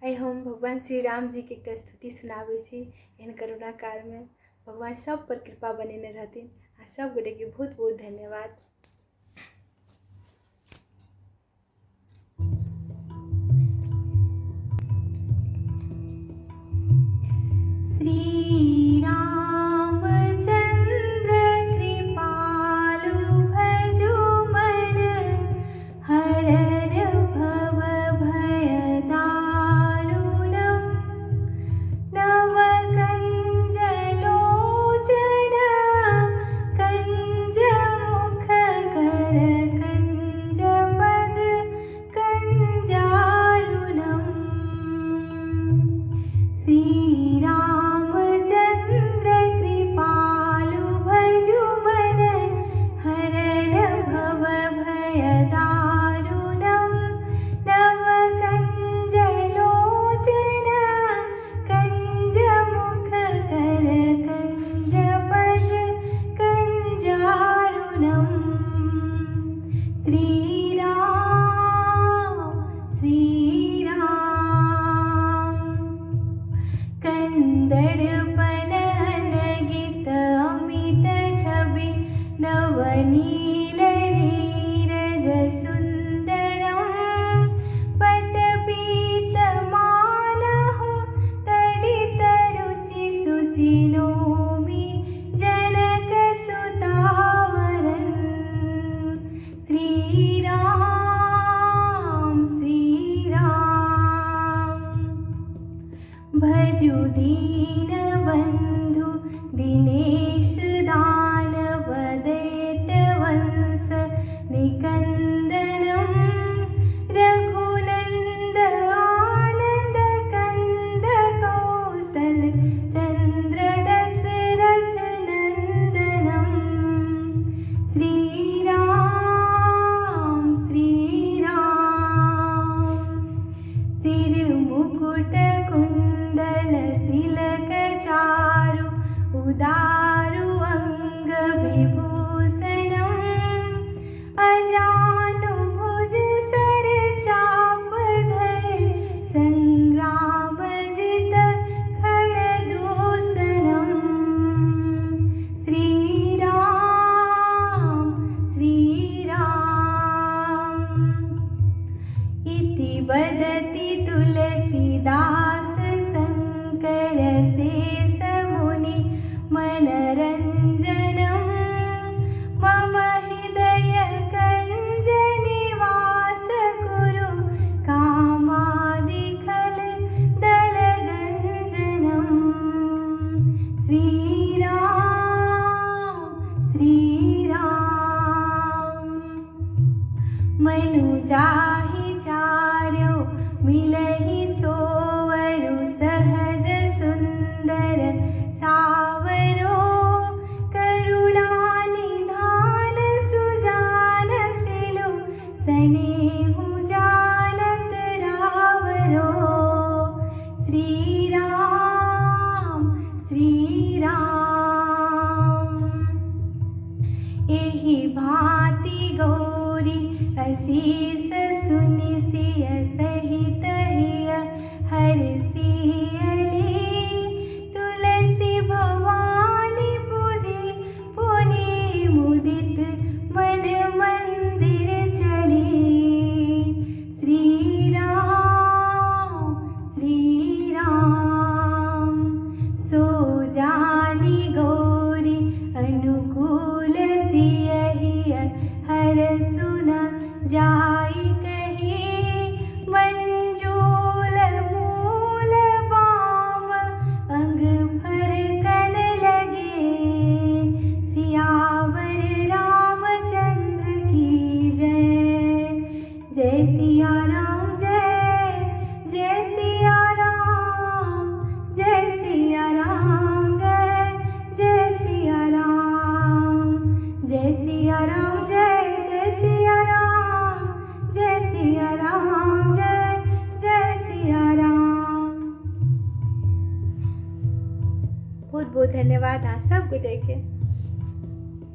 आइ हम भगवान श्री राम जीके एकटा स्तुति सुनाबै छी। एहन करोना कालमे भगवान सब पर कृपा बनेने रहथिन आ सब गोटेके बहुत बहुत धन्यवाद। श्री रामचंद्र कृपालु भजु मन हरन भव भय दारुणम नव कंज लोचन कंज मुख कर कंज पद कंजारुणम। श्री रामचंद्र कृपालु भजु मन हरन भव भय दारुणम नव कंज लोचन कंज मुख कर कंज पद कंजारुणम। श्री राम श्री राम। कंदर्पण अनगित अमित छवि नवनील नीरज सुंदरम पटपीत मानहु तडित रुचि शुचि नोमि जनक सुतावरन। श्री राम श्री राम। भजु दीनबन्धु दिनेश दानवदैत वंश निकन्दनं रघुनन्द आनन्द कन्द कौशल चन्द्र दशरथ नन्दनम्। श्री राम श्री राम। सिर मुकुट कुंडल तिलक चारु उदारु अंग विभूषणम अजानु भुज सर चाप धर संग्राम जित खड़दूषणम। श्री राम श्री राम। इति वदति तुलसीदास शंकर शेष मुनि मनरंजनम मम हृदय कंज निवास कुरु कामादिखल दलगंजनम। श्री राम श्री राम। मनु जाहि चार्यो मिलहि सोवरु सहज सुंदर सावरो करुणा निधान सुजान सिलु सनेहु जानत रावरो। श्री राम श्री राम। एहि भांति गौरी अशीष सुनि सिय सहित हिय हरषियली तुलसी भवानी पूजी पुनि मुदित मन मंदिर चली। श्री राम श्री राम। सो जानी गौरी अनुकूल सिय हिय हर सुन जाई कही मंजूल मूल बाम अंग फरकन लगे। सियावर रामचंद्र की जय जय सिया राम जय जय सिया राम जय सिया राम जय जय सिया राम जय सिया राम जय जय सिया राम जय सिया राम जय जय सिया राम। बहुत बहुत धन्यवाद अहाँ सब गोटे के।